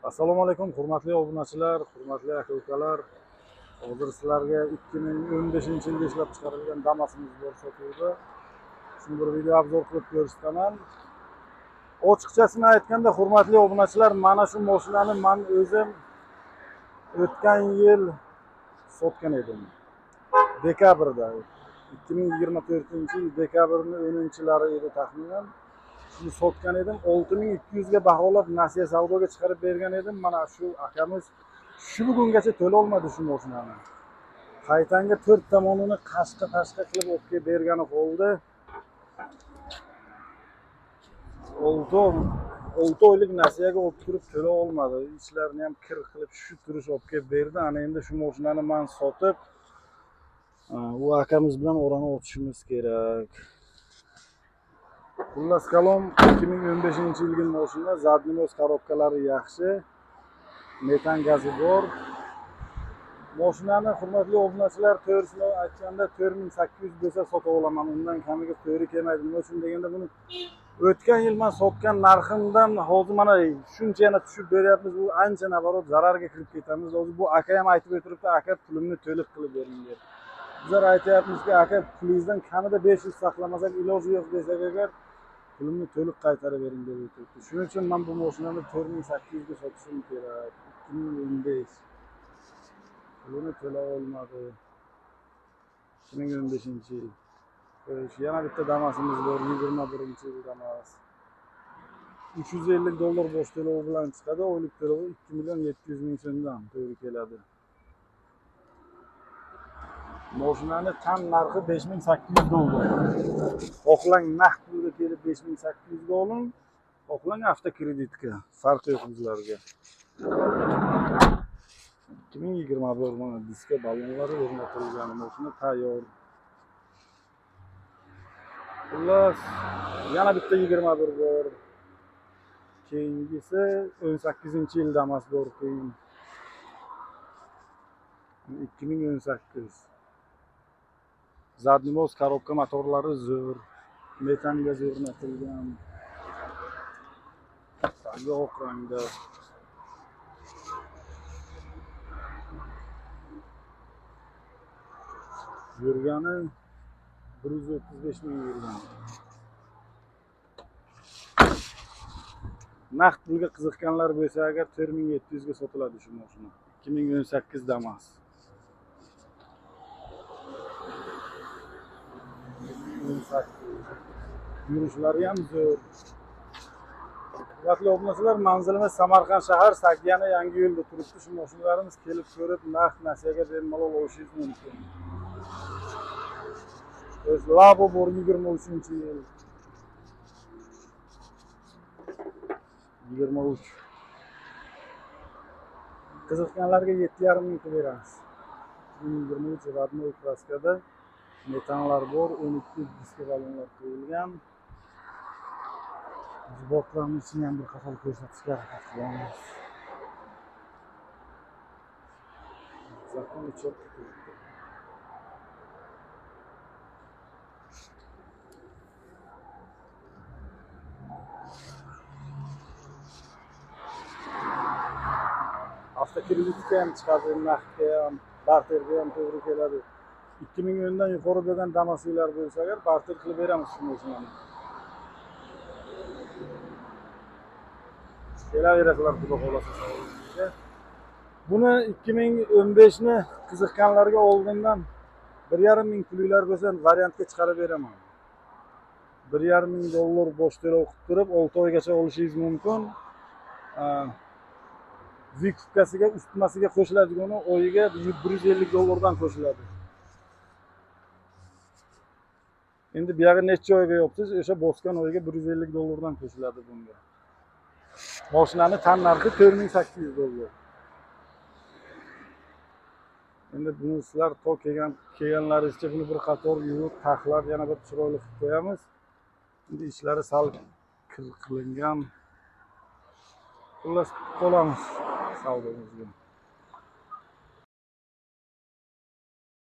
Assalomu alaykum, hurmatli obunachilar, hurmatli aka-ukalar. Hozir sizlarga 2015-yilda ishlab chiqarilgan Damas'imiz bor sotuvda. Shuni bir video obzor qilib ko'rsataman. Ochiqchasini aytganda, hurmatli obunachilar, mana shu mashinani men o'zim o'tgan yil sotgan edim. Dekabrda, 2024-yil dekabrning 10-lari edi taxminan. Shuni sotgan edim. 6200 ga baholab nasiya savdoga chiqarib bergan edim. Mana shu akamiz shu bugungacha to'la olmadi shu mashinani. Qaytanga to'rt tomonini qashqa-tashqa qilib olib kelib bergani qoldi. 6 oylik nasiyaga olib turib to'la olmadi. Ichlarini ham kir qilib shu turish olib kelib berdi. Ana endi shu mashinani men sotib, u akamiz bilan orani ochishimiz kerak. Xullas kalom, 2015-yilgi mashina, задний мост korobkalari yaxshi, metan gazi bor. Mashinani, hurmatli obunachilar, to'g'risini aytganda 4800 bo'lsa sotib olaman, undan kamiga to'g'ri kelmaydi. Nima uchun deganda, buni o'tgan yil men sotgan narximdan hozir mana shuncha yana tushib beryapmiz, bu ancha наоборот zararga kirib ketamiz. Hozir bu aka ham aytib o'tiribdi, aka pulimni to'liq qilib bering deb. Bizlar aytyapmizki, aka pulingizdan kamida 500 saqlamasak iloji yo'q desak agar, pulimni to'liq qaytarib bering deb o'tiribdi. Shuning uchun men bu mashinani 4800 ga sotishim kerak. 2015. Pulini to'la olmadi. 2015-yil. Xo'sh, yana bitta Damas'imiz bor, 21-yil Damas. 350 dollar bosh to'lovi bilan chiqadi, oylik to'lovi 2 million 700 ming so'mdan to'g'ri keladi. Mashinani tan narxi 5800 dollar. Xohlang naqd pulga kelib 5800 ga oling, xohlang avtokreditga, farqi yo'q bizlarga. 2021, mana diska ballonlari o'rnatilgan, mashina tayyor. Xullas, yana bitta 21 bor. Keyingisi 18-yil Damas bor keyin. 2018. Задний мост korobka motorlari zo'r. Metan gaz o'rnatilgan. Rangi oq rangda. Yurgani 135 ming yurgan. Naqd pulga qiziqqanlar bo'lsa agar 4700 ga sotiladi shu mashina. 2018 Damas. 2018. Yurishlari ham zo'r. Hurmatli obunachilar, manzilimiz Samarqand shahar, Sogdiana yangi yo'lda turibdi. Shu mashinalarimiz kelib ko'rib, naqd nasiyaga bemalol olishingiz mumkin. O'z Labo bor 23-yil. 23. Qiziqqanlarga 7,5 ming qilib beramiz. 2023 родной краска da metanlar bor, 12 diska ballonlar qo'yilgan. Bortlarning ichini ham bir qator ko'rsatishga harakat qilamiz. Закон четко turibdi. Avtokreditga ham chiqadi, naqdga ham, barterga ham to'g'ri keladi. 2010 dan yuqori bo'lgan Damas'lar bo'lsa agar barter qilib beramiz shu mashinani. Kelaverasizlar, xudo xohlasa salonimizga. Buni 2015 ni qiziqqanlarga oldindan 1,5 ming pulinglar bo'lsa variantga chiqarib beraman. 1,5 ming dollar bosh to'lov qilib turib 6 oygacha olishingiz mumkin. Выкуп kasiga, ustmasiga qo'shiladigani oyiga 150 dollardan qo'shiladi. Endi buyog'i necha oyga yopsiz, o'sha bosgan oyiga 150 dollardan qo'shiladi bunga. Mashinani tan narxi 4800 dollar. Endi buni sizlar to kelganlaringizcha buni bir qator yuvib, taxlab, yana bir chiroyli qilib qo'yamiz. Endi ichlari sal kir qilingan. Xullas, qolamiz savdomizga.